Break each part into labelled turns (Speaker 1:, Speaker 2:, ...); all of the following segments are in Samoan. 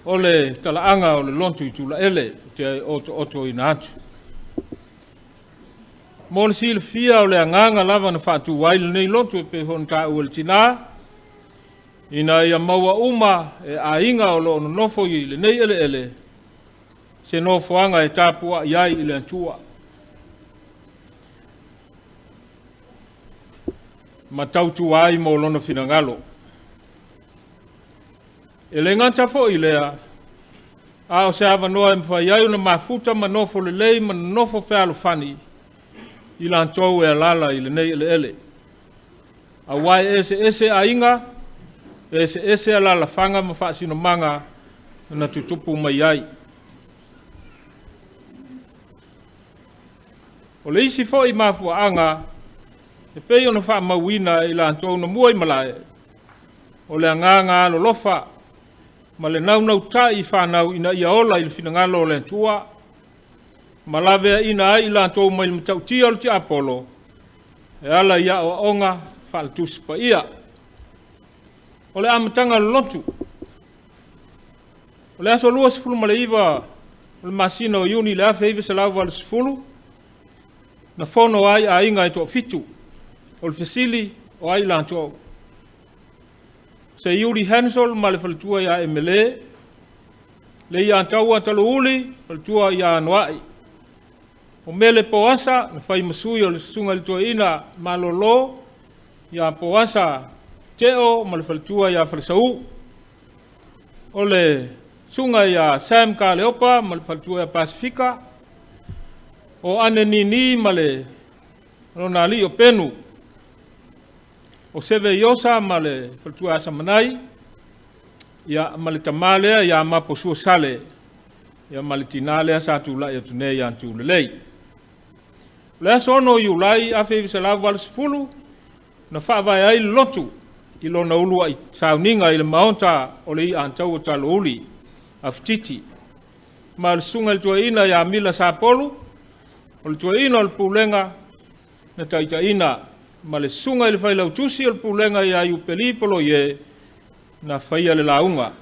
Speaker 1: O le talaaga o le lotu i Tulaele ou te otootoina atu. Mo le silafia o le agaga lava na faatu ai lenei lotu e pei foi ona taua e le tina, ina ia maua uma e aiga o lo o nonofo i lenei eleele se nofoaga e tapuai ai i le Atua ma tautua ai mo lona finagalo. E le gata foi i lea, a o se avanoa e mafai ai ona mafuta ma nofo lelei ma nonofo fealofani i latou e alaala i lenei eleele. Aua e eseese aiga, e eseese alaalafaga ma faasinomaga na tutupu mai ai. O le isi foi mafuaaga e pei ona faamauina e i latou na mua i malae, o le agaga alolofa ma le naunautai i fanau ina ia ola i le finagalo o le Atua, ma laveaiina ai i latou mai le matautia o le tiapolo e ala i aoaoga faale-Tusi Paia. O le amataga o le lotu, o le aso 29 o le masina o Iuni i le 1980, na fono ai aiga e toafitu. O le fesili, o ai i latou? Seiuli Hansel ma le faletua ia Emele, Leiataua Talouli, faletua ia Anoa'i. O Mele Poasa na fai ma sui o le susuga i le toeaina Malolo ia Poasa Teo ma le faletua ia Falesau. O le susuga ia Sam Kaleopa ma le faletua ia Pasefika. O Ane Nini ma le lona alii o Penu. O Seve Iosa ma le faletua ia Samanai, ia ma le tama lea ia Maposua Sale, ia ma le tina lea sa tulai atu nei ia Tulelei. O le aso 6 Iulai 1980 na faavae ai le lotu i lona uluai sauniga i le maota o le Iataua Talouli, Afatiti, ma le susuga i le toeaina ia Mila Sapolu, o le toeaina o le pulega na taitaiina, ma le susuga i le failautusi o le pulega ia Iupeli Poloie na faia le lauga.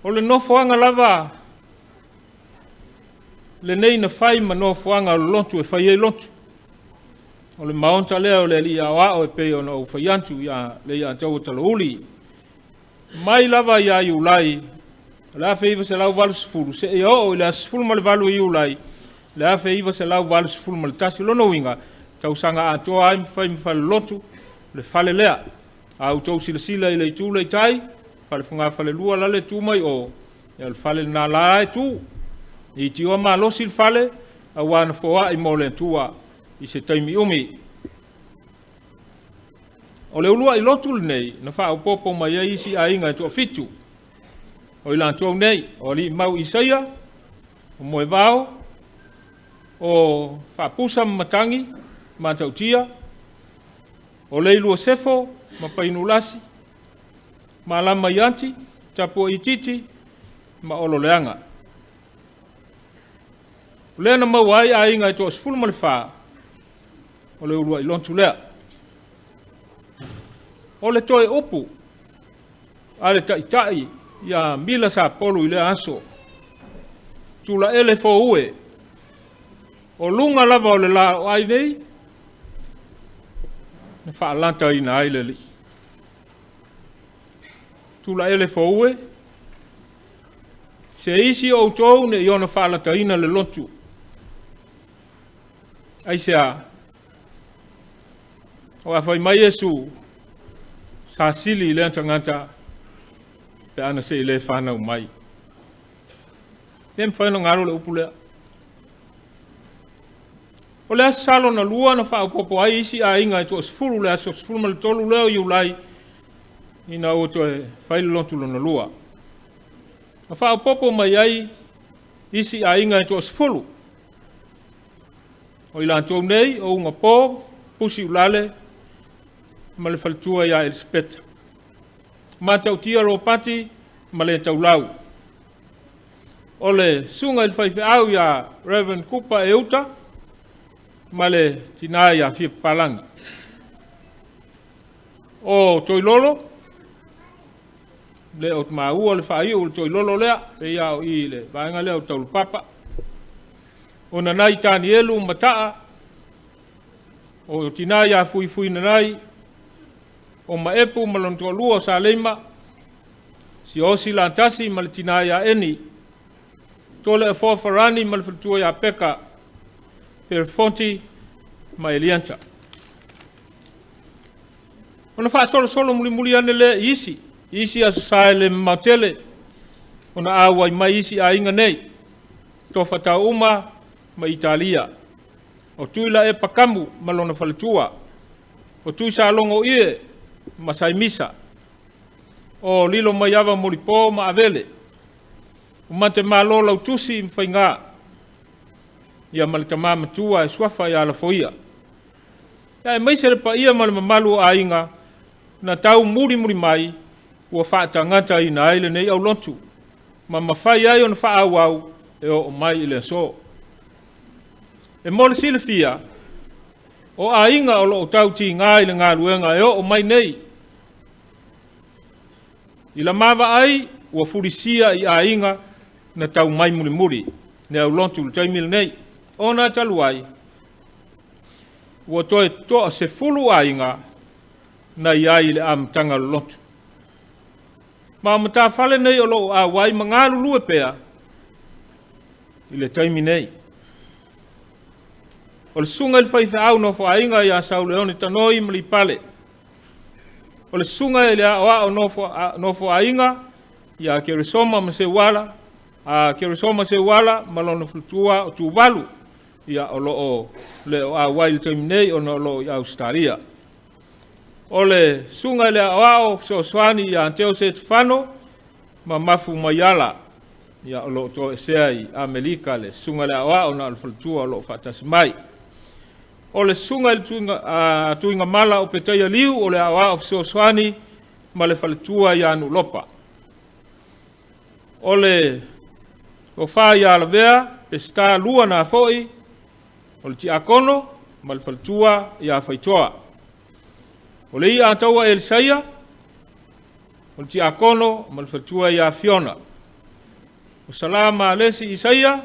Speaker 1: O le nofoaga lava lenei na fai ma nofoaga o le lotu e fai ai lotu. O le maota lea o le Alii Aoao e pei ona ou fai atu ia Leiataua Talouli. Mai lava ia Iulai o le 1980 seia oo i le aso 18 o Iulai le 1981. O lona uiga, tausaga atoa ai ma fai ma falelotu le fale lea. A outou silasila i le itu lea i tai, fale fogafalelua la e tu mai o, ia o le fale lena la e tu. E leitioa malosi le fale, aua na foai mo le Atua i se taimi umi. O le uluai lotu lenei na faaopoopo mai ai isi aiga e toafitu. O i latou nei, o Alii Mau Isaia, o Moevao, o Faapusa ma Matagi, Matautia, o Leilua Sefo ma Painulasi, Malama Iati, Tapuaititi ma Ololeaga. O lea na maua ai aiga e toa-14 o le uluai lotu lea. O le toe upu a le taitai ia Mila Sapolu i lea aso, Tulaele foue, o luga lava o le la o ai nei, na faalataina ai le Alii. Tulaele foue, se isi o outou ne i ono faalataina le lotu. Aisea? Aua fai mai Iesu, sa sili lea tagata pe ana se i le fanau mai. Le mafai ona galo le upu lea. O le aso sa lona lua na faaopoopo ai isi aiga e toa-10 le aso 13 lea o Iulai ina ua toe fai le lotu lona lua. Na faaopoopo mai ai isi aiga e toa-10. O i latou nei, o Ugapo, Pusi Ulale ma le faletua ia Elisapeta. Matautia Ropati ma le Taulau. O le susuga i le faifeau ia Reverend Kupa Euta ma le tina ia Fia Papalangi. O Toilolo Le o maua le faaiu o le toilolo lea, pei lava o i le vaega lea o Taulapapa. O Nanai Tanielu Mataa, o tina ia Fuifui Nanai, o Maepu ma lona toalua o Saleima, Siaosi Latasi ma le tina ia Eni, Toleafoa Farani ma le faletua ia Peka, Pelefonti ma Eliata. Ona faasolosolo mulimuli ane lea i isi Aso Sa e le mamao tele, ona auai mai isi aiga nei, Tofa uma ma Italia, o Tuilaepa Kamu ma lona faletua, o Tuisalogo Ie ma Saimisa, o Lilo Maiava Molipo ma Avele, o Matemalo Lautusi ma Faiga, ia ma le tama matua e suafa ia Lafoia. Aemaise le paia ma le mamalu o aiga na tau mulimuli mai ua faatagataina ai lenei aulotu ma mafai ai ona faaauau e oo mai i le aso. E mo le silafia, o aiga o lo o tautiga i le galuega e oo mai nei. I la ma vaai, ua fulisia i aiga na tau mai mulimuli le aulotu i le taimi lenei, ona talu ai, ua toe toa 10 aiga na i ai i le amataga o le lotu. Ma o matafale nei o lo o auai ma galulue pea i le taimi nei. O le susuga i le faifeau nofoaiga ia Sauleone Tanoi ma Lipale. O le susuga i le aoao nofoaiga ia Keresoma ma Seuala, a Keresoma Seuala ma lona faletua o Tuvalu, ia o lo o le o auai i le taimi nei ona o lo o i Ausetalia. O le susuga i le aoao fesoasoani ia Teo Setefano ma Mafu Maiala, ia o lo o toesea i Amerika le susuga i le aoao na o le faletua o lo o faatasi mai. O le susuga i le Tuigamala o Petaia Liu o le aoao fesoasoani ma le faletua ia Nuulopa. O le tofa ia Lavea Peseta Lua na foi o le tiakono ma le faletua ia Faitoa. O le ia taua Elisaia o le tiakono ma le faletua ia Fiona. O Sala Malesi Isaia,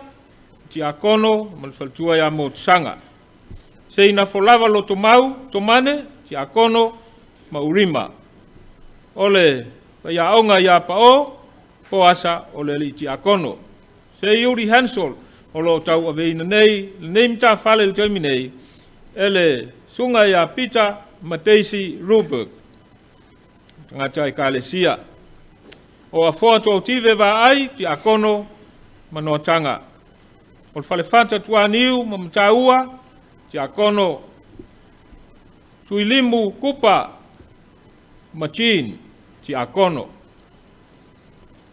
Speaker 1: tiakono ma le faletua ia Motusaga. Seinafo lava Lotomau Tomane, tiakono ma Urima. O le faiaoga ia Pao, Poasa o le alii tiakono. Seiuli Hansel, o lo o tauaveina nei lenei matafale i le taimi nei, e le susuga ia Peter Mateisi Ruberg, tagata Ekalesia. O Afoa Tuautive Vaai, tiakono ma Noataga. O le Falefata Tuaniu ma Mataua, tiakono. Tuilimu Kupa ma Jean, tiakono.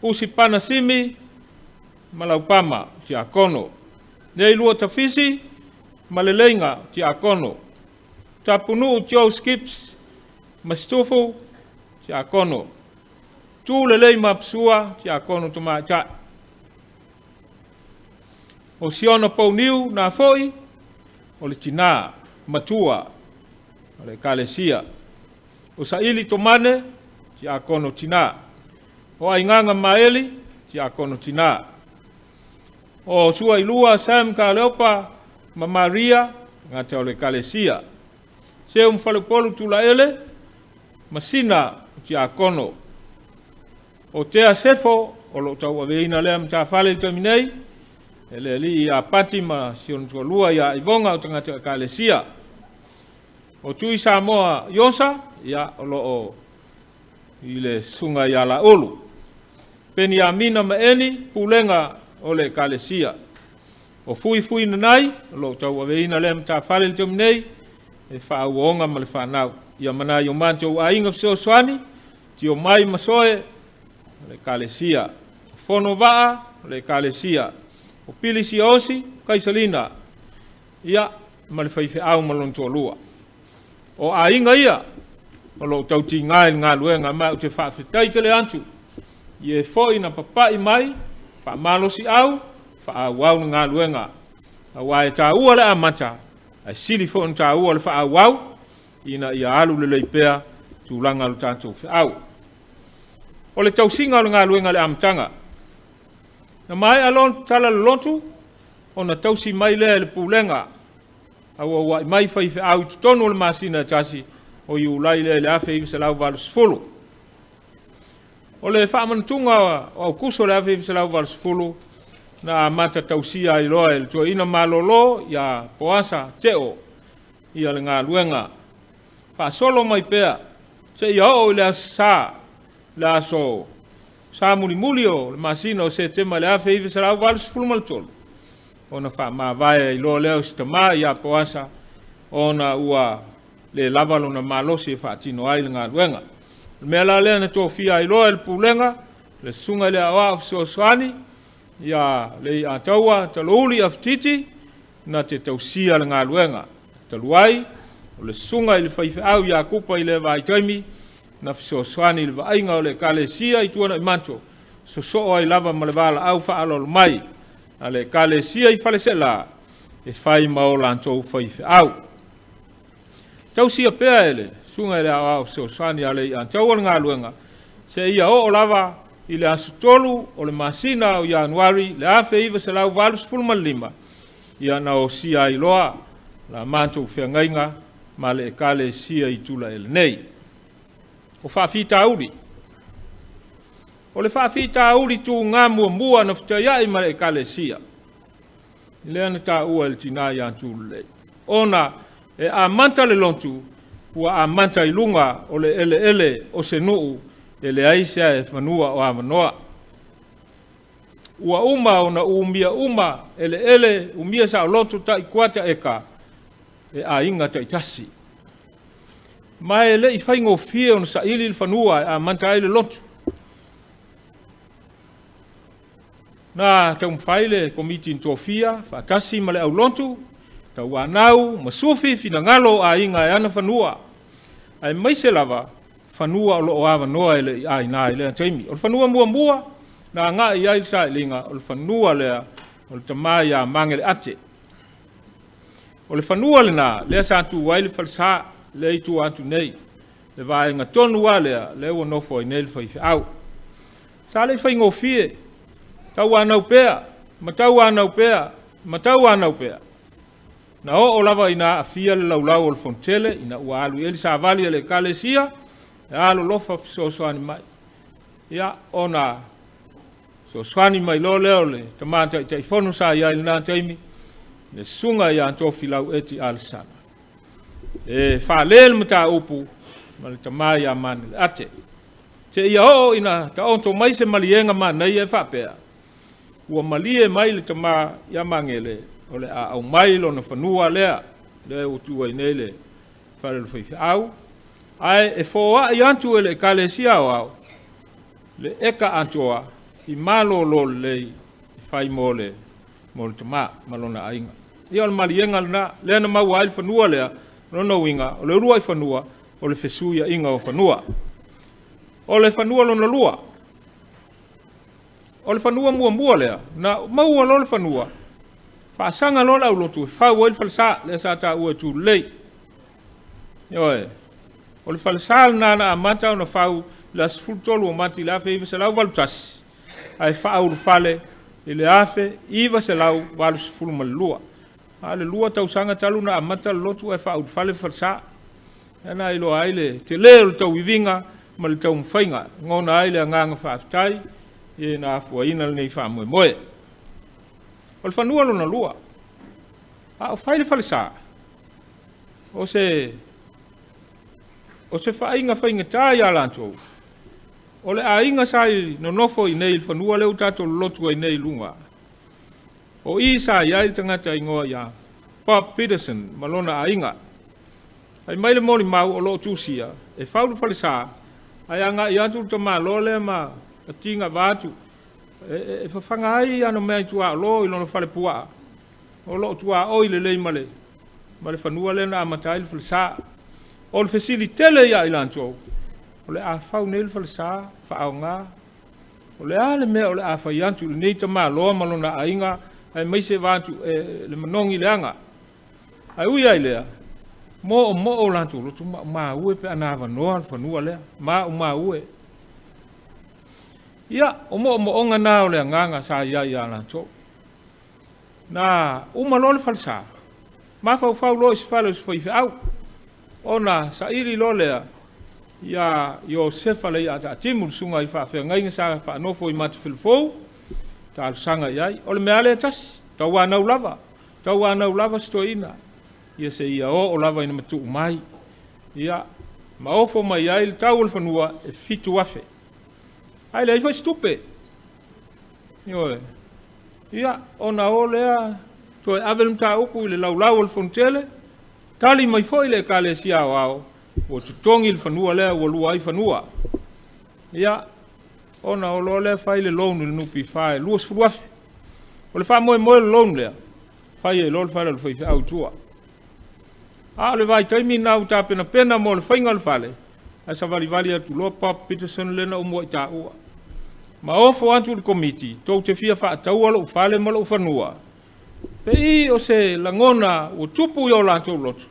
Speaker 1: Usi Panasimi ma Laupama, tiakono. Leilua Tafisi ma Leleiga, tiakono. Tapunuu Joe Skips ma Stufu, tiakono. Tu Lelei Mapusua, tiakono tamaitai. O Siona Pauniu na foi, o le tina, matua, o le ekalesia. O Saili Tomane, tiakono tina. O Aigaga Maeli, tiakono tina. O Suailua Sam Kaleopa ma Maria, gata o le ekalesia. Seu Mfalepolu Tulaele, ma Sina tiakono. O Tea Sefo, o lo o tauaveina lea matafale i le taimi nei, e le alii ia Pati ma si ona toalua ia Ivonga o tagata ekalesia. O Tui Samoa Iosa, ia o lo o i le susuga ia Laulu. Peniamina ma Eni, pulega o le ekalesia. O Fui Fui Nanai, o lo o tauaveina lea matafale i le taimi nei, e faauoga ma le fanau. Ia manai o matou aiga fesoasoani, tio mai ma soe o le ekalesia. Fono Vaa o le ekalesia. O Pili Siaosi, Kaisalina, ia ma le faifeau ma lona toalua. O aiga ia o lo o tautiga i le galuega, ma ou te faafetai tele atu i e foi na papai mai, faamalosiau, faaauau le galuega. Aua e taua le amata, ae sili foi ona taua le faaauau, ina ia alu lelei pea tulaga o le tatou feau. O le tausiga o le galuega i le amataga. Na maea loa ona tatala le lotu, ona tausi mai lea e le pulega, auauai mai faifeau i totonu o le masina e tasi o Iulai lea i le 1980. O le faamanatuga o Aukuso o le 1980, na amata tausia ai loa e le toeaina malolo ia Poasa Teo ia le galuega. Faasolo mai pea seia oo i le Aso Sa, le aso Sa mulimuli o le masina o Setema i le 1983, ona faamavae ai loa lea o si tama ia Poasa, ona ua le lava lona malosi e faatino ai le galuega. O le mea la lea na tofia ai loa e le pulega le susuga i le Aoao Fesoasoani ia Leiataua Talouli Afititi na te tausia le galuega. Talu ai o le susuga i le faifeau ia Kupa i lea vaitaimi na fesoasoani i le vaaiga o le Ekalesia i Tuanaimato, sosoo ai lava ma le valaau faaaloalo mai a le Ekalesia i Faleseela e fai ma o latou faifeau. Tausia pea e le susuga i le Aoao Fesoasoani a Leiataua le galuega seia oo lava i le aso 3 o le masina o Ianuari le 1985, ia na osia ai loa la matou feagaiga ma le Ekalesia i Tulaele nei. O faafitauli. O le faafitauli tuga muamua na fetaiai ma le Ekalesia, lea na taua e le tina ia Tululei, ona e amata le lotu, ua amata i luga o le eleele o se nuu e leai se fanua o avanoa. Ua uma ona umia uma eleele, umia saoloto tai kuata eka e aiga taitasi. Ma e le i faigofie ona saili le fanua e amata ai le lotu. Na taumafai le komiti na tofia faatasi ma le aulotu, tauanau ma sufi finagalo o aiga e ana fanua, aemaise lava fanua o lo o avanoa e le i aina i lea taimi. O le fanua muamua na agai i ai le sailiga, o le fanua lea o le tama ia Mageleate. O le fanua lena lea sa tu ai le falesa lea i tua atu nei, le vaega tonu lava lea lea ua nofo ai nei le faifeau. Sa le i faigofie, tauanau pea, ma tauanau pea, ma tauanau pea. Na oo lava ina aafia le laulau o le Fonotele, ina ua alu i ai le savali a le Ekalesia, e alolofa fesoasoani mai. Ia, ona fesoasoani mai loa lea o le tama Taitaifono sa i ai i lena taimi, le susuga ia Tofilau Eti Alesana, e fale le mataupu ma le tama ia Maneleate, seia oo ina taoto mai se maliega manaia e faapea, ua malie mai le tama ia Magele o le a aumai lona fanua lea, lea ua tu ai nei le fale o le faifeau, ae e foai atu e le Ekalesia Aoao le eka atoa i malolo lelei e fai mo le tama ma lona aiga. Ia o le maliega lena, lea na maua ai le fanua lea, lona uiga, o le uluai fanua, o le fesuiaiga o fanua. O le fanua lona lua, o le fanua muamua lea, na maua loa le fanua, faasaga loa le aulotu e fau ai le falesa, lea sa taua e Tululei. Ioe, o le falesa lena na amata ona fau i le aso 13 o Mati i le 1981, ae faaulufale i le 1982. A o le 2 tausaga talu ona amata le lotu ae faaulufale le falesa. Lea na iloa ai le tele o le tauiviga ma le taumafaiga, gona ai le agaga faafetai i na afuaina lenei faamoemoe. O le fanua lona lua, a o fai le falesa, o se faaiga faigata ia latou, o le aiga sa i nonofo i nei i le fanua lea ua tatou lolotu ai nei i luga, o i sa i ai le tagata igoa ia Bob Peterson ma lona aiga. Fai mai le molimau o lo o tusia, e fau le falesa, ae agai atu le tamaloa lea ma tiga vaatu, e fafaga ai ana mea i tuaolo i lona falepuaa, o lo o tuaoi lelei ma le fanua lea na amata ai le falesa. O le fesili tele ia i latou, o le a fau nei le falesa, faaaoga, o le a le mea o le a fai atu i lenei tamaloa ma lona aiga, aemaise vaatu le manogi leaga. Ae ui ai lea, moomoo latou loto, maumau e pe ana avanoa le fanua lea, maumau e. Ia, o moomooga na o le agaga sa i ai ia latou. Na uma loa le falesa, mafaufau loa i se fale o se faifeau, ona saili loa lea ia Iosefa Leiataatimu, le susuga i faafeagaiga sa faanofo i Matafelufou, talosaga i ai. O le mea lava lea e tasi, tauanau lava, tauanau lava si toeaina, ia seia oo lava ina matuu mai. Ia, ma ofo mai ai le tau o le fanua e $7,000. Ae leai foi se tupe. Ioe. Ia, ona o lea toe ave le mataupu i le laulau o le Fonotele, tali mai foi le Ekalesia Aoao, ua totogi le fanua lea ua lua ai fanua. Ia, ona o loa lea fai le loan i le NPF e $20,000. O le faamoemoe o le loan lea, fai ai loa le fale o le faifeau i tua. A o le vaitaimi lena ua tapenapena mo le faiga o le fale, ae savalivali atu loa Bob Peterson lea na ou muai taua. Ma ofo atu i le Komiti, tou te fia faataua lou fale ma lou fanua. Pei o se lagona ua tupu i o latou loto,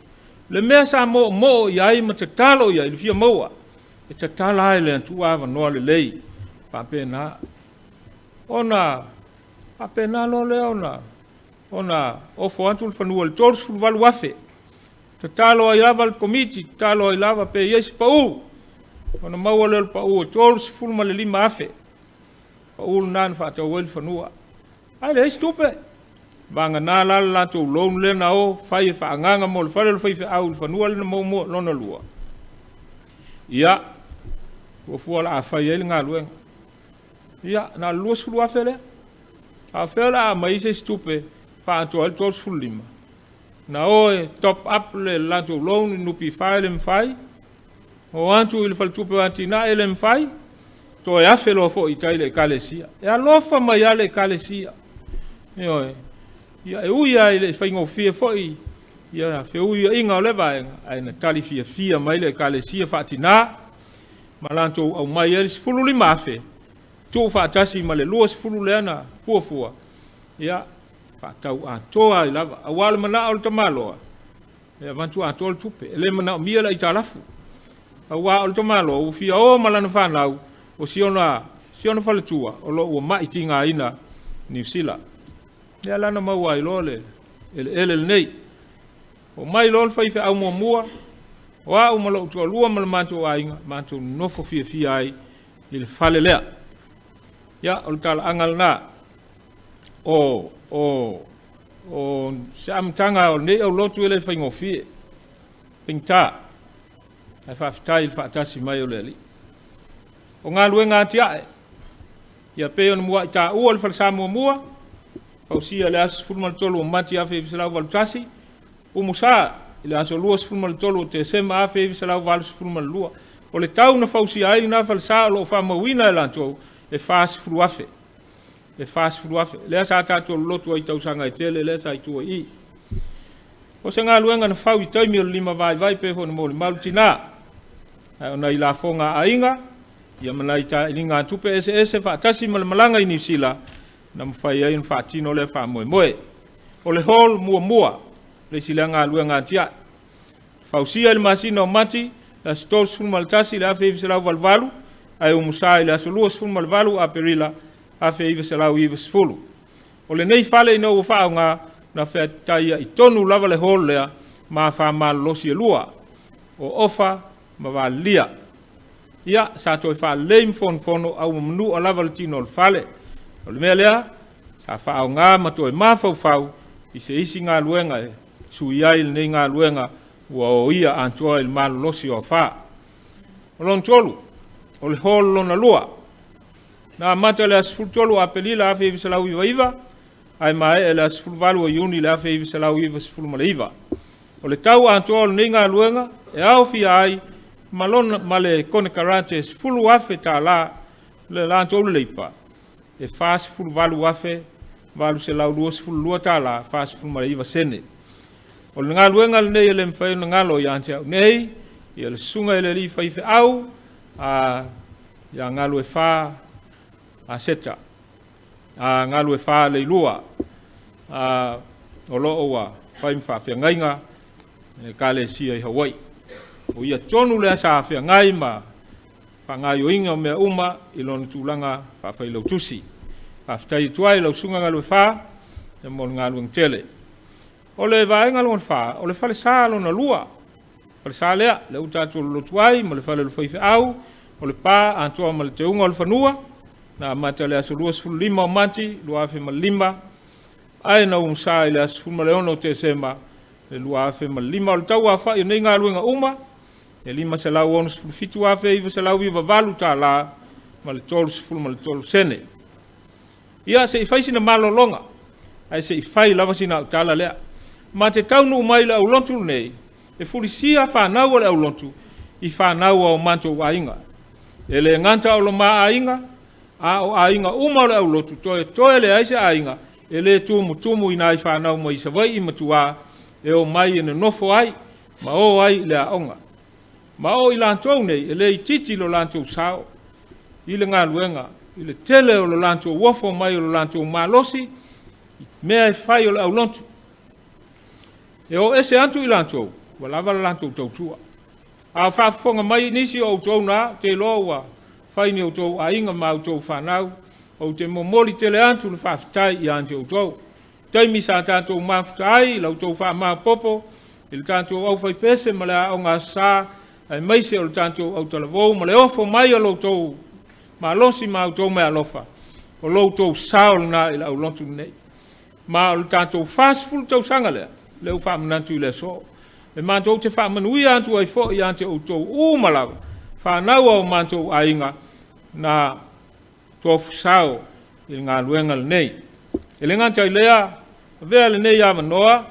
Speaker 1: le mea sa moomoo i ai ma tatalo i ai, le fia maua, e tatala lava e le Atua avanoa lelei faapena. Ona faapena loa lea ona ofo atu le fanua i le $38,000. Tatalo ai lava le Komiti, tatalo ai lava pe i ai se pau, ona maua lea o le pau e $35,000. Pau lena na faatau ai le fanua. Ae leai se tupe. Vagana la le latou loan lea na o fai e faaagaaga mo le fale o le faifeau i le fanua lea na maua lona lua. Ia, fuafua o le a fai ai le galuega. Ia, na o le $20,000 lea. A o fea o le a aumai ai se isi tupe faaatoa ai le 35? Na o e top up le latou loan i le NPF e le mafai, o atu i le Faletupe o Atinae e le mafai, toe afe loa foi i tai i le Ekalesia. E alofa mai lava le Ekalesia. Ioe. Ia, e ui lava i le faigofie foi ia feuiaiga o lea vaega, ae na tali fiafia mai le Ekalesia faatina ma latou aumai ai le $15,000 tuufaatasi ma le 20 lea na fuafua, ia, faatau atoa ai lava. Aua o le manao o le tamaloa, e avatu atoa le tupe, e le manaomia le aitalafu. Aua o le tamaloa ua fia o ma lana fanau, o si ona faletua o lo o ua mai tigaina Niu Sila. Lea la na maua ai loa le eleele lenei. Omai loa le faifeau muamua, o au ma lou toalua ma le matou aiga, matou nonofo fiafia ai i le fale lea. Ia, o le talaaga lena o se amataga o lenei aulotu e le faigofie, faigata, ae faafetai i le faatasi mai o le Alii. O galuega atiae, ia pei ona muai taua le falesa muamua, fausia i le aso 13 o Mati 1981, Umusa i le aso 23 o Tesema 1982. O le tau na fausia ai lena falesa o lo o faamauina e latou e $40,000. E $40,000. Lea sa tatou lolotu ai i tausaga e tele lea sa i tua i i. O se galuega na fau i taimi o le lima vaivai pei foi ona molimau le tina. Ae o nai lafoga a aiga, ia ma nai tailigatupe eseese faatasi ma le malaga i Niu Sila, na mafai ai ona faatino lea faamoemoe. O le hall muamua, le isi lea galuega atiae. Fausia i le masina o Mati, le aso 31 i le 1988, ae umusa i le aso 28 o Aperila 1990. O lenei fale ina ua faaaoga, na fetaiai tonu lava le hall lea ma afa malolosi e lua, o Ofa ma Valilia. Ia, sa toe faalelei ma fonofono a ua manua lava le tino o le fale. O le mea lea, sa faaaoga ma toe mafaufau i se isi galuega e sui ai lenei galuega ua oia atoa i le malolosi o afa. O lona tolu, o le hall lona lua. Na amata i le aso 13 o Aperila 1999 ae maea i le aso 18 o Iuni i le 1999. O le tau atoa o lenei galuega e aofia ai ma, lona, ma le konekarate e $10,000 le latou leipa e $48,822 49 sene. O le galuega lenei e le mafai ona galo ia te au nei, ia le susuga i le alii faifeau a ia Galuefa Aseta, a Galuefa Leilua, a, o lo o ua fai ma faafeagaiga i le Ekalesia i Hawaii. O ia tonu lea sa feagai ma faagaoioiga o mea uma i lona tulaga faafailautusi. Faafetai atu ai i lau Susuga Galuefa mo le galuega tele. O le vaega lona fa, o le falesa lona lua, falesa lea, lea ua tatou lolotu ai ma le fale o le faifeau, o le pa atoa ma le teuga o le fanua, na amata i le aso 25 o Mati 2005, ae na umusa i le aso 16 o Tesema le 2005. O le tauaofai o nei galuega uma, e $567,998 ma le 33 sene. Ia, se i fai sina malologa, ae se i fai lava sina au tala lea. Ma te taunuu mai i le aulotu lenei, e fulisia fanau a le aulotu i fanau a o matou aiga. E le gata o lo ma aiga, a o aiga uma o le aulotu, toetoe leai se aiga e le tumutumu i nai fanau mai Savaii ma tua e omai e nonofo ai ma o ai i le aoga. Ma o i latou nei, e le itiiti lo latou sao i le galuega, i le tele o lo latou ofo mai o lo latou malosi, i mea e fai o le aulotu. E o ese atu i latou, ua lava le latou tautua. A o faafofoga mai nisi o outou na, ou te iloa ua fai ni outou aiga ma outou fanau, ou te momoli tele atu le faafetai ia te outou. Taimi sa tatou mafuta ai i la outou faamaopoopo i le tatou aufaipese ma le aoga Aso Sa, aemaise o le tatou autalavou ma le ofo mai o lo outou malosi ma outou meaalofa, o lo outou sao lena i le aulotu lenei. Ma o le tatou 40 tausaga lea, lea ua faamanatu i le aso. E matou te faamanuia atu ai foi ia te outou uma lava, fanau a o matou aiga, na tofu sao i le galuega lenei. E le gata i lea, avea lenei avanoa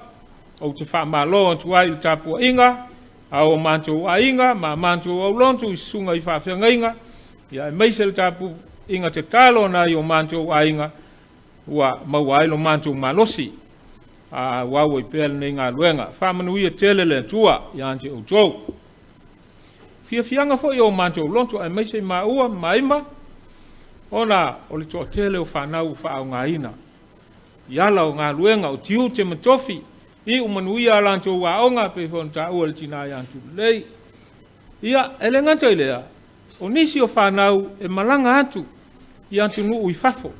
Speaker 1: ou te faamalo atu ai i le tapuaiga a o matou aiga ma matou aulotu i susuga i faafeagaiga, ia aemaise le tapuaiga tatalo a nai o matou aiga ua maua ai lo matou malosi a auau ai pea lenei galuega. Faamanuia tele le Atua ia te outou. Fiafiaga foi o matou loto aemaise i maua ma Maima, ona o le toatele o fanau ua faaaogaina i ala o galuega o tiute ma tofi, iu manuia a latou aoga, pei foi ona taua e le tina ia Tulelei. Ia, e le gata i lea, o nisi o fanau e malaga atu i atunuu i fafo,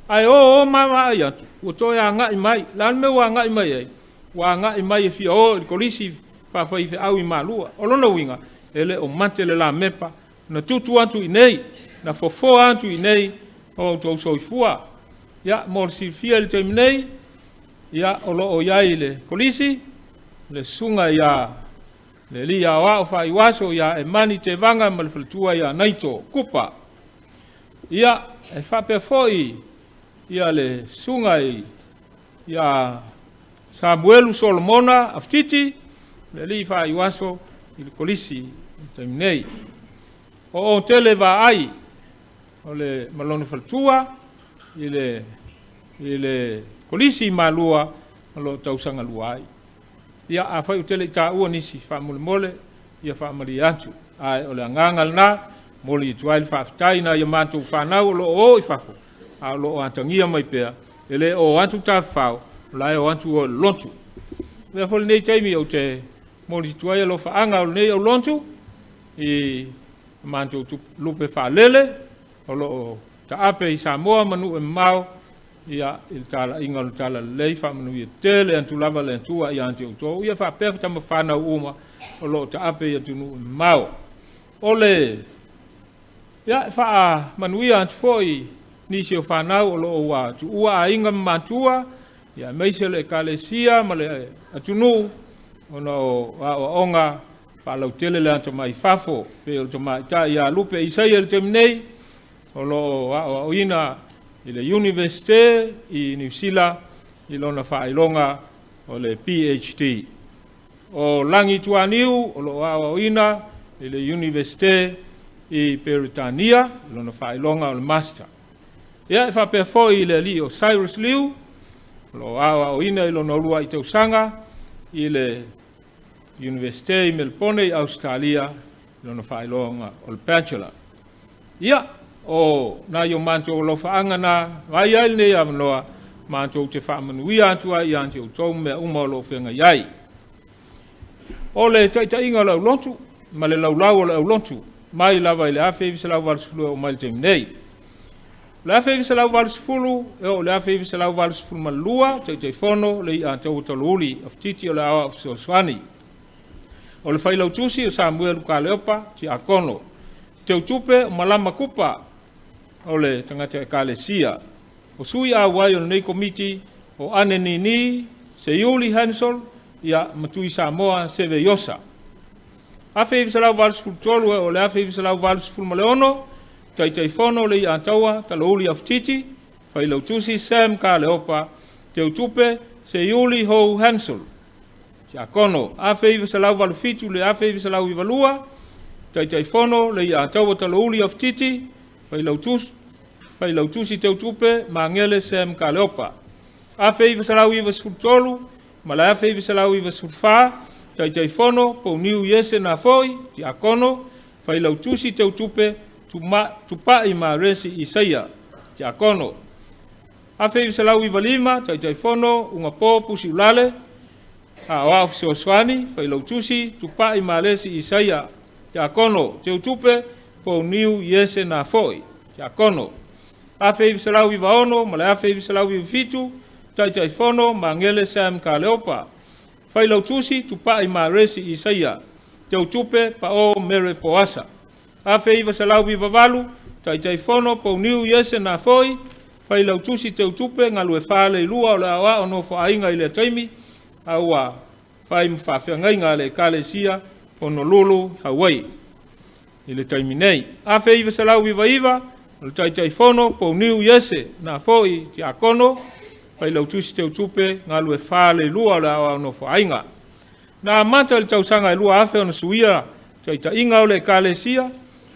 Speaker 1: ae o o ma vaai atu, ua toe agai mai. O le a le mea ua agai mai ai? Ua agai mai e fia o i le kolisi faafaifeau i Malua. O lona uiga, e le o mate le lamepa, na tutu atu i inei, na fofoa atu i inei o outou soifua. Ia, mo le silafia i le taimi nei, ia, o lo o i ai i le kolisi le susuga ia le alii aoao faaiuaso ia Emani Tevaga ma le faletua ia Naito Kupa. Ia, e faapea foi ia le susuga ia Samuelu Solomona Afititi, le alii faaiuaso i le kolisi i le taimi nei. O Otele Vaai o le ma lona faletua i le kolisi i Malua o lo o tausaga lua ai. Ia, afai ou te le i taua nisi, faamolemole, ia faamalie atu. Ae o le agaga lena, momoli atu ai le faafetai i nai a matou fanau o lo o o i fafo, a o lo o atagia mai pea, e le o atu tafafao, o la e o atu o i le lotu. Avea foi lenei taimi ou te momoli atu ai alofaaga o lenei aulotu i matou lupe faalele o lo o taape i Samoa ma nuu e mamao, ia, i le talaiga o le talalelei, faamanuia tele atu lava le Atua ia te outou, ia faapea tama fanau uma o lo o taape i atunuu e mamao. O le, ia, e faamanuia atu foi nisi o fanau o lo o ua tuua aiga ma matua, ia aemaise le ekalesia ma le atunuu, ona o aoaoga faalautele le atamai i fafo, pei o le tamaitai ia Lupe Isaia i le taimi nei, o lo o aoaoina i le Iunivesite i Niu Sila i lona faailoga o le PhD. O Lagi Tuaniu o lo o aoaoina i le Iunivesite i Peretania i lona faailoga o le Master. Ia, e faapea foi i le alii o Cyrus Liu, o lo o aoaoina i lona uluai tausaga i le Iunivesite i Melipone i Ausetalia i lona faailoga o le Bachelor. Ia, o nai o matou alofaaga na, vaai ai lenei avanoa, matou te faamanuia atu ai ia te outou mea uma o lo o feagai ai. O le taitaiga o le aulotu ma le laulau o le aulotu. mai lava i le 1980 e oo mai i le taimi nei. O le 1980 e oo i le 1982, Taitaifono Leiataua Talouli Afititi o le Aoao Fesoasoani. O le Failautusi o Samuelu Kaleopa Tiakono. Teutupe o Malama Kupa o le tagata Ekalesia. O sui auai o lenei komiti o Ane Nini, Seiuli Hansel, ia ma Tui Samoa Seve Iosa. 1983 e oo i le 1986, Taitaifono Leiataua Talouli Afititi, Failautusi Sam Kaleopa, Teutupe Seiuli Hou Hansel. Tiakono. 1987 i le 1992, Taitaifono Leiataua Talouli Afititi, Failautusi, Failautusi Teutupe Magele Sam Kaleopa. 1993 ma le 1994, Taitaifono Pouniu Iese Nafoi, Tiakono, Failautusi Teutupe Tupai Maresi Isaia, Tiakono. 1995, Taitaifono Ugapo Pusiulale, Aoao Fesoasoani, Failautusi Tupai Malesi Isaia, Tiakono, Teutupe Pouniu Iese Nafoi, Tiakono. 1996 ma le 1997, Taitaifono Magele Sam Kaleopa, Failautusi Tupai Maresi Isaia, Teutupe Pao Mere Poasa. 1998, Taitaifono Pouniu Iese Nafoi, Failautusi Teutupe Galue Faleilua o le Aoao Nofoaiga i lea taimi, a ua fai ma faafeagaiga a le Ekalesia Honolulu, Hawaii i le taimi nei. 1999, o le Taitaifono Pouniu Iese Nafoi Tiakono, Failautusi Teutupe Galue Faleilua o le Aoao Nofoaiga. Na amata i le tausaga e 2000 ona suia taitaiga o le Ekalesia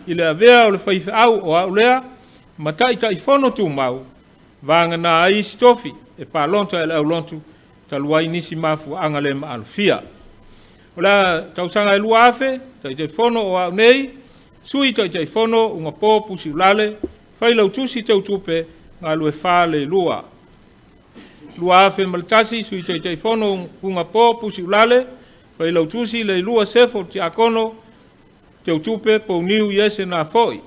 Speaker 1: i le avea o le faifeau o au lea ma Taitaifono tumau, vagana ai isi tofi e palota e le aulotu talu ai nisi mafuaaga le maalofia. O le tausaga e 2000, Taitaifono o au nei, Sui Taitaifono Ugapo Pusiulale, Failautusi Teutupe Galue Faleilua. 2001, Sui Taitaifono Ugapo Pusiulale, Failautusi Leilua Sefo Tiakono, Teutupe Pouniu Iese Nafoi.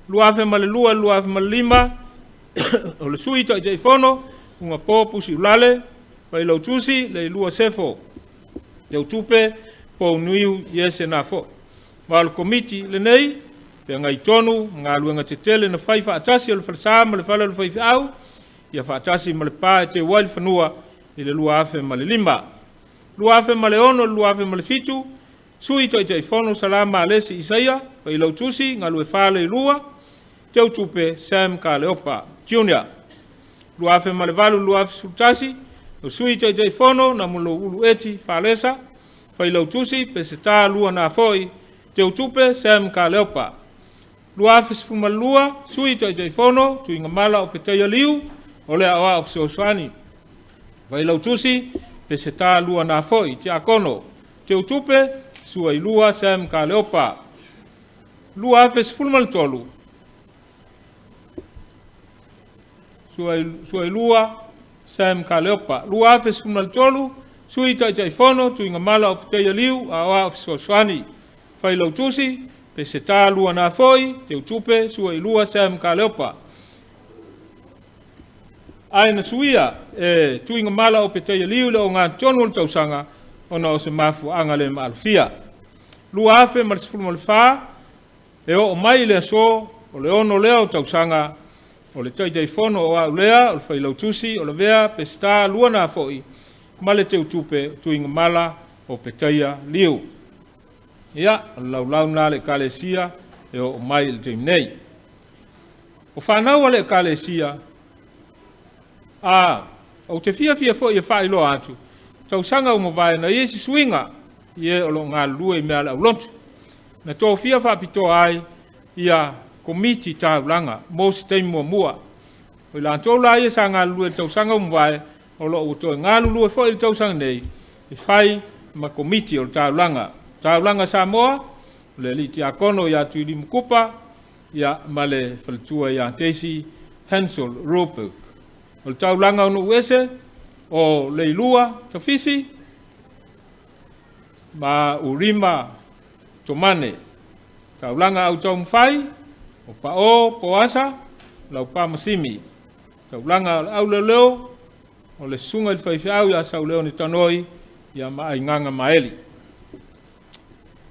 Speaker 1: 2002 2005, o le Sui Taitaifono Ugapo Pusiulale, Failautusi Leilua Sefo Teutupe Pouniu Iese Nafoi. Ma o le komiti lenei feagai tonu ma galuega tetele na fai faatasi o le falesa ma le fale o le faifeau, ia faatasi ma le pa e teu ai le fanua i le 2005. 2006 2007, Sui Taitaifono Salama Alesi Isaia, Failautusi Galue Faleilua, Teutupe Sam Kaleopa Junior. 2008 2011, o Sui Taitaifono Namulou Eti Falesa, Failautusi Peseta Lua Nafoi, Teutupe Sam Kaleopa. 2012, Sui Taitaifono Tuigamala o Petaia Liu, o le Aoao Fesoasoani, Failautusi Peseta Lua Nafoi, Tiakono, Teutupe Suailua Sam Kaleopa. 2013, Suailua Sam Kaleopa. 2013, Sui Taitaifono Tuigamala o Petaia Liu, Aoao Fesoasoani, Failautusi Peseta Lua Nafoi, Teutupe Suailua Sam Kaleopa. Ae na suia e Tuigamala o Petaia Liu le ogatotonu o le tausaga ona o se mafuaaga le maalofia. 2014 e oo mai i le aso o le 6 lea o tausaga o le Taitaifono o au lea o le Failautusi o Lavea Peseta Lua Nafoi ma le Teutupe Tuigamala o Petaia Liu. Ia, o le laulau lena a le Ekalesia e oo mai i le taimi nei. O fanau a le Ekalesia, a ou te fiafia foi e faailoa atu, tausaga ua mavae na i ai se suiga i e o lo o galulue i mea a le aulotu. Na tofia faapitoa ai ia komiti taulaga mo se taimi muamua. O i latou la ia sa galulue i le tausaga ua mavae, o lo o ua toe galulue foi i le tausaga nei e fai ma komiti o le taulaga. Taulaga Samoa, o le alii tiakono ia Tuilimu Kupa, ia ma le faletua ia Daisy Hansel Rupert. O le taulaga o Nuuese, o Leilua Tafisi ma Urima Tomane. Taulaga au taumafai, o Pao, Poasa, Laupa ma Simi. Taulaga o le auleoleo, o le susuga i le faifeau ia Sauleone Tanoi, ia ma Aigaga Maeli.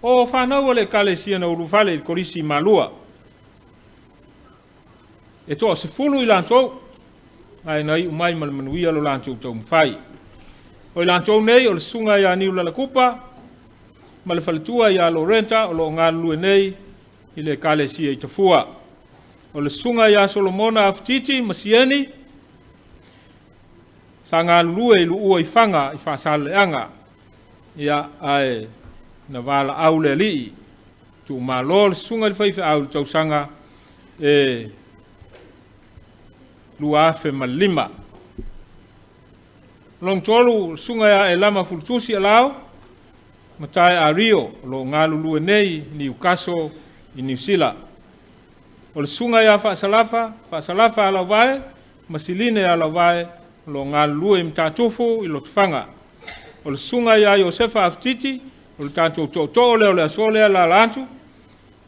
Speaker 1: O fanau a le Ekalesia na ulufale i le Kolisi i Malua, e toa-10 i latou, ae na iu mai ma le manuia lo latou taumafai. O i latou nei o le susuga ia Niulalakupa ma le faletua ia Lorenta o lo o galulue nei i le Ekalesia i Tafua. O le susuga ia Solomona Afutiti ma Sieni, sa galulue i Luua i Faga i Faasaleleaga, ia, ae na valaau le alii tuumalo le susuga i le faifeau i le tausaga e 2005. Lona tolu, susuga ia Elama Fulutusi Alao ma Tae Ario, o lo o galulue nei i Newcastle i Niu Sila. O le susuga ia Faasalafa, Faasalafa Alauvae ma Siline Alauvae, o lo o galulue i Matatufu i Lotofaga. O le susuga ia Iosefa Afutiti, o le tatou tootoo lea o le aso lea laala atu,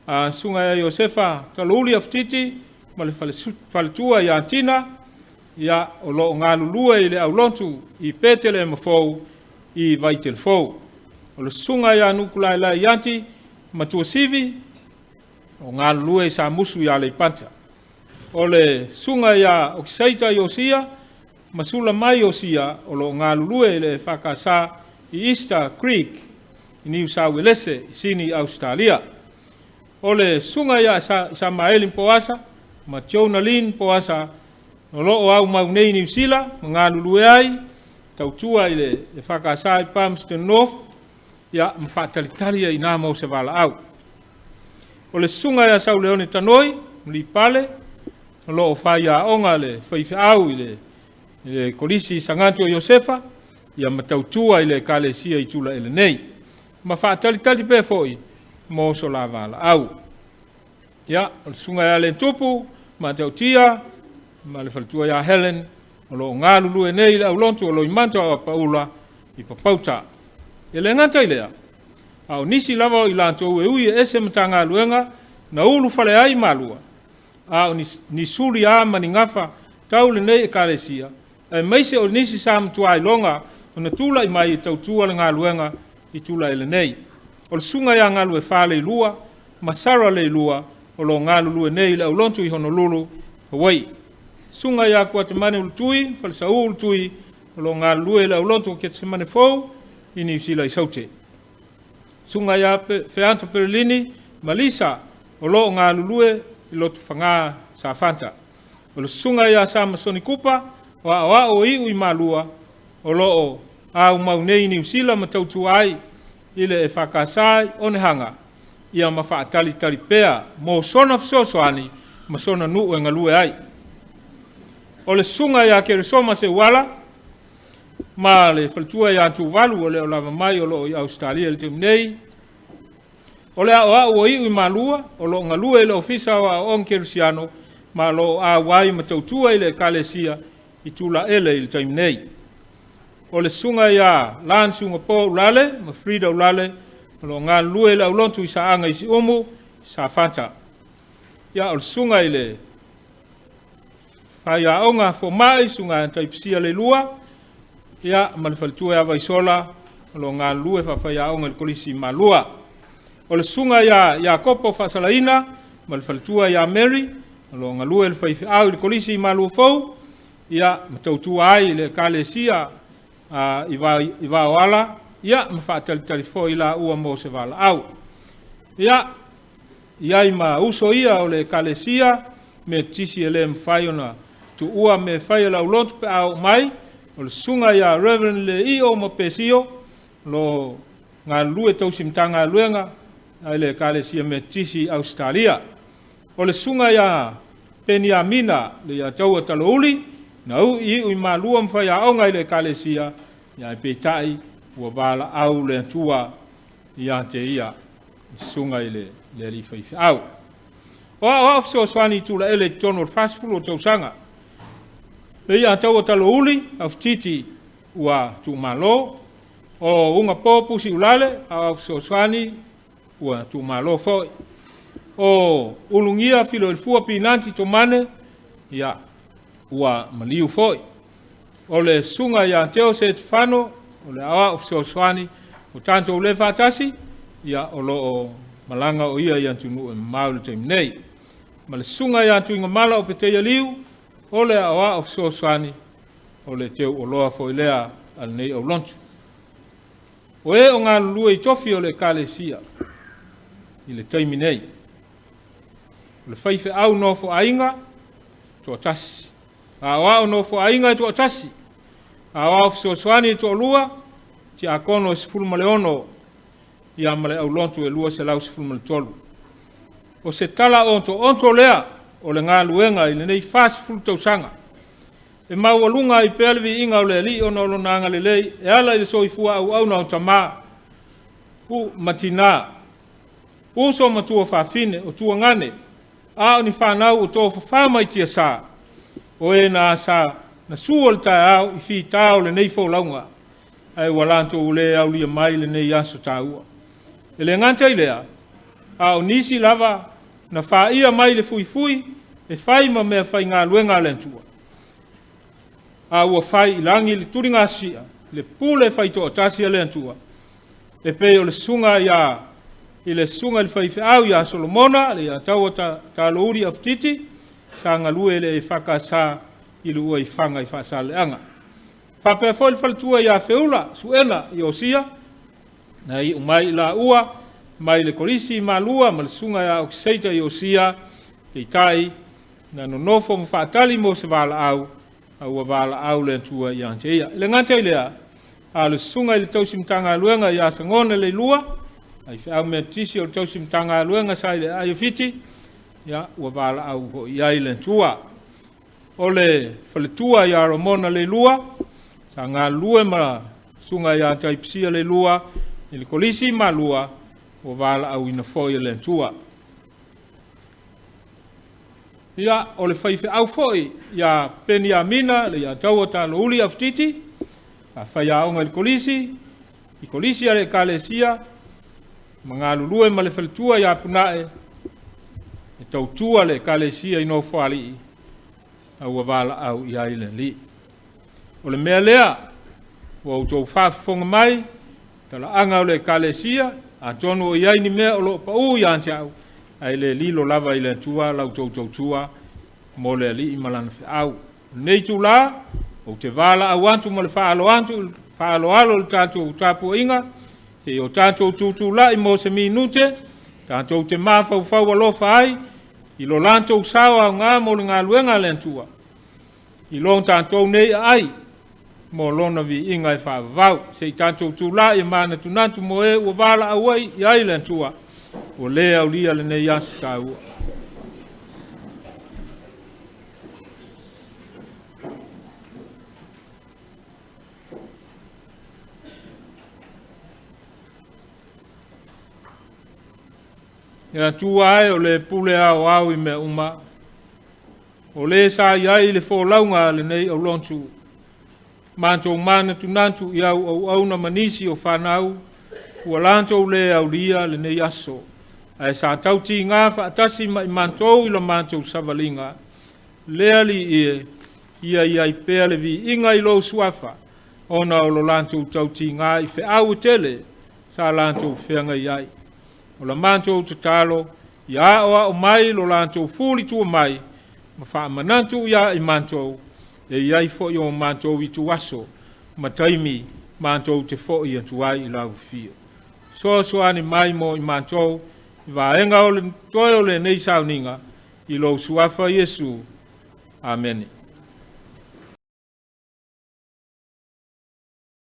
Speaker 1: a susuga ia Iosefa Talouli Afutiti ma le faletua ia Tina, ia, o lo o galulue i le aulotu i Petelema Fou i Vaitele Fou. O le susuga ia Nukulaelae Iati ma Tuasivi, o galulue i Samusu i Aleipata. O le susuga ia Okisaita Iosia ma Sulamai Iosia, o lo o galulue i le EFKS i Easter Creek i Niu Sauelese i Sini, Ausetalia. O le susuga ia Samaeli Poasa ma Jonah Lynn Poasa, o lo o aumau nei i Niu Sila ma galulue ai, tautua i le EFKS i Palmerston North, ia, ma faatalitali ai i mo se valaau. O le susuga ia Sauleone Tanoi, Lipale, o lo o faiaoga le faifeau i le Kolisi Sagato Iosefa, ia ma tautua i le Ekalesia i Tulaele nei, ma faatalitali pea foi mo so la valaau. Ia, o le susuga ia Letupu, Matautia, ma le faletua ia Helen, o lo o galulue nei i le aulotu o Loimata o Apaula i Papauta. E le gata i lea, a o nisi lava o i latou e ui e ese Matagaluega na ulufale ai Malua, a o ni suli lava ma ni gafa tau lenei Ekalesia, aemaise o nisi sa matua iloga ona tulai mai e tautua le galuega i Tulaele nei. O le susuga ia Galuefa Leilua ma Sara Leilua, o lo o galulue nei i le aulotu i Honolulu, Hawaii. Susuga ia Kuatamani Ulutui, Falesau Ulutui, o lo o galulue i le aulotu o Ketisemane Fou i Niu Sila i Saute. Susuga ia Feata Perelini ma Lisa, o lo o galulue i Lotofaga Safata. O le susuga ia Samasoni Kupa, o aoao o iu i Malua, o lo o aumau nei i Niu Sila ma tautua ai i le EFKS i Onehaga, ia ma faatalitali pea mo sona fesoasoani ma sona nuu e galue ai. O le susuga ia Keresoma Seuala ma le faletua ia Tuvalu, o le o lava mai o lo o i Ausetalia i le taimi nei, o le aoao ua iu i Malua, o lo o galue i le Ofisa o Aoaoga Kerisiano, ma lo o auai ma tautua i le Ekalesia i Tulaele i le taimi nei. O le susuga ia Lan Sugapo Ulale ma Frida Ulale, o lo o galulue i le aulotu i Saaga i Siumu, Safata. Ia, o le susuga i le faiaoga fomai, susuga ia Taipisia Leilua, ia, ma le faletua ia Vaisola, o lo o galulue faafaiaoga i le Kolisi i Malua. O le susuga ia Iakopo Faasalaina ma le faletua ia Mary, o lo o galue le faifeau i le Kolisi i Malua Fou, ia, ma tautua ai i le Ekalesia i Vaoala, ia, ma faatalitali foi laua mo se valaau. Ia, i ai ma uso ia o le Ekalesia, Metotisi e le mafai ona tuua me fai e laulotu pe a oo mai, o le susuga ia Reverend Leio ma Pesio, lo galulue tausi Matagaluega ai le Ekalesia Metotisi i Ausetalia. O le susuga ia Peniamina le ia Taua Talouli, na ui iu i Malua ma faiaoga i le Ekalesia, ia ae peitai ua valaau le Atua ia te ia, susuga i le alii faifeau. O aoao fesoasoani i Tulaele i totonu o le 40 o tausaga. Le ia Taua Talouli, Aufititi ua tuumalo, o Ugapo Pusi Ulale, aoao fesoasoani ua tuumalo foi. O Ulugia Filoilefua Pinati Tomane, ia, ua maliu foi. O le susuga ia Teo Setefano, o le aoao fesoasoani o tatou le faatasi, ia, o lo o malaga o ia i atunuu e mamao i le taimi nei. Ma le susuga ia Tuigamala o Peteia Liu, o le aoao fesoasoani, o le teuoloa foi lea a lenei aulotu. O e o galulue i tofi o le Ekalesia i le taimi nei. O le faifeau nofoaiga, toatasi. Aoao nofoaiga e toatasi. Aoao fesoasoani e toalua, tiakono e 16, ia ma le aulotu e 213. O se tala otoonto lea o le galuega i lenei 40 tausaga, e maualuga ai pea le viiga o le Alii ona o lona agalelei e ala i le soifua auauna o tama ma tina, uso ma tuafafine, o tuagane, a o ni fanau o tofafa mai tiasa, o e na asa na sua le taeao i fita o lenei folauga, ae ua latou le aulia mai lenei aso taua. E le gata i lea, a o nisi lava na faia mai le fuifui e fai ma mea faigaluega a le Atua, a ua fai i lagi le tuligasia, le pule faitoatasi a le Atua, e pei o le susuga ia i le susuga i le faifeau ia Solomona le Iataua Talouli Afutiti, sa galue i le EFKS i Luua i Faga i Faasaleleaga. Faapea foi le faletua ia Feula Suena Iosia, na iu mai i laua mai le Kolisi i Malua ma le susuga ia Okiseita Iosia, peitai na nonofo ma faatali mo se valaau, a ua valaau le Atua ia te ia. E le gata i lea, a o le susuga i le tausi Matagaluega ia Sagona Leilua, faifeau Metotisi o le tausi Matagaluega sa i le aai o Fiti, ia, ua valaau foi i ai le Atua. O le faletua ia Ramona Leilua, sa galulue ma susuga ia Taipisia Leilua i le Kolisi i Malua, ua valaauina foi e le Atua. Ia, o le faifeau foi ia Peniamina le Iataua Talouli Afutiti, sa faiaoga i le Kolisi, i Kolisi a le Ekalesia, ma galulue ma le faletua ia Punae, e tautua le Ekalesia i Nofoalii, a ua valaau i ai le Alii. O le mea lea, ua outou faafofoga mai, talaaga o le Ekalesia, atonu o i ai ni mea o lo o pau ia te au, ae le lilo lava i le Atua la outou tautua mo le Alii ma lana feau. O lenei itula, ou te valaau atu ma le faaaloalo i le tatou tapuaiga, se i o tatou tutulai mo se minute, tatou te mafaufau alofa ai i lo latou sao aoga mo le galuega a le Atua, i lo tatou nei aai mo lona viiga e faavavau. Se i tatou tulai e manatunatu mo e ua valaau ai i ai le Atua, ua le aulia lenei aso taua. Le Atua e o le pule aoao i mea uma, o le sa i ai le folauga a lenei aulotu, matou manatunatu i au auauna ma nisi o fanau ua latou le aulia lenei aso, ae sa tautiga faatasi ma i matou i la matou savaliga. Le Alii e, ia i ai pea le viiga i lou suafa, ona o lo latou tautiga i feau e tele sa latou feagai ai. O la matou tatalo, ia aoao mai lo latou fulitua mai, ma faamanatu ia i matou, e i ai foi o matou ituaso ma taimi matou te foi atu ai i lau afio. Soasoani mai mo i matou i vaega o le toe o lenei sauniga, i lou suafa Iesu. Amene.